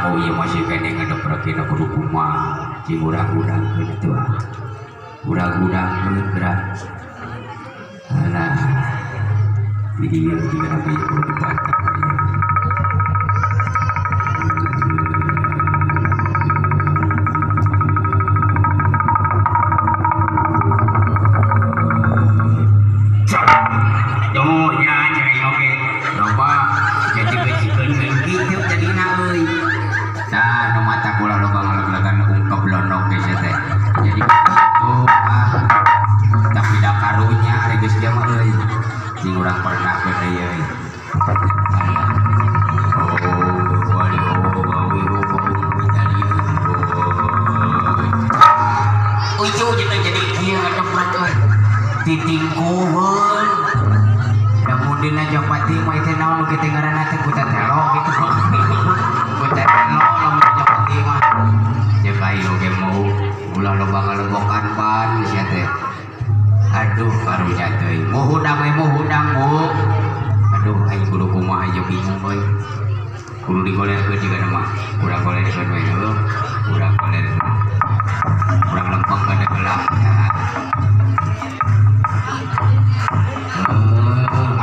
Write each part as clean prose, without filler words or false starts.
Mau ieu masih keneh ngedeprekeun kudu kumaha cing urang-urangkeun atuh ah. Urang-urangkeun geura. Alah. Di dieu jiga na ieu kudu dibantah ieu. Tuh nya cai oge. Loba jadi bejikeun kitu jadina euy. Tah nu mata kula loba ngaleglegan ungkep londok ge sia teh. Jadi kitu ah. Tapi da karunya ari geus kieu mah euy. Cing urang pernahkeun deui euy. Oh, wali oh gawe oh tadi euy. Ucu jadi kieu ngedeprek euy. Titingkuheun. Da mun dina Japati mah teh naon nu kitu ngaranna teh kuta telo gitu. Kuta telo lamun Japati mah. Ceuk aing oge mau ulah loba ngalebokan ban sia teh. Aduh karunya teuing. Mau hudang we mau hudang mu. Aduh aing kudu kumaha ieu bingung euy. Kudu digolerkeun jiga mah. Urang golerkeun we heuh. Urang golerkeun. Urang lempengkeun heula.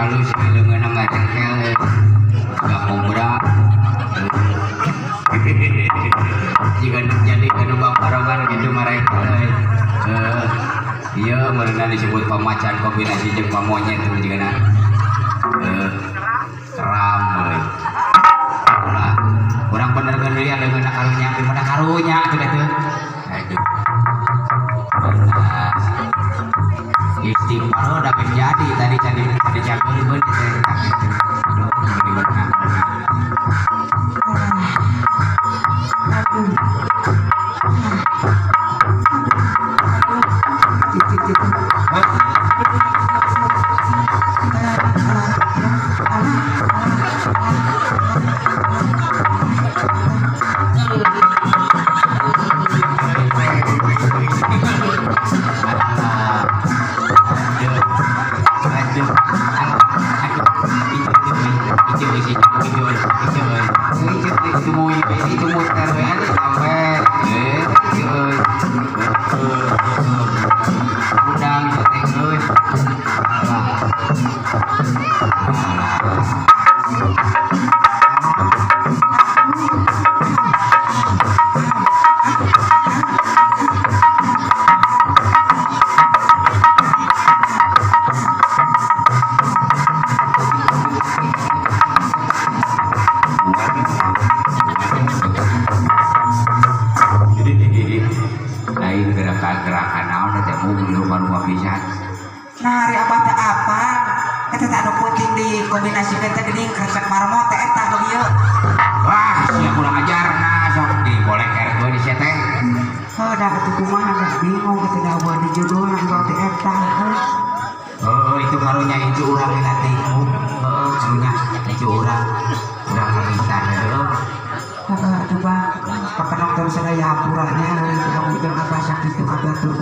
Halus leungeunna ngajengkel gak kobra jika jadi kanu barongan gitu mereka iya merenang disebut pamacan kombinasi jeung pamonyet tuh jigana keram euy ulah urang benerkeun deui leungeunna karunya pada karunya atuh teh aduh istighfar udah jadi tadi tadi tadi jago beun teh aduh bener. Lain gerakan-gerakan naon teh mung rumah pisan. Nah, hari abah teh apa? Eta teh anu penting dikombinasikeun teh geuning kresek marmot teh eta nu ieu. Wah, sia kurang ajar nah sok dibolekerkeun sia teh. Heuh, da atuh kumaha da bingung atuh da eueuh di judulna ieu teh eta. Heuh, itu karunya itu urang teh. Heuh, karunya itu urang. Urang ngamintan heuh. Heeh, atuh Bang, papenonton sadaya hampuranya euy, jeung abah sakitu kabatur.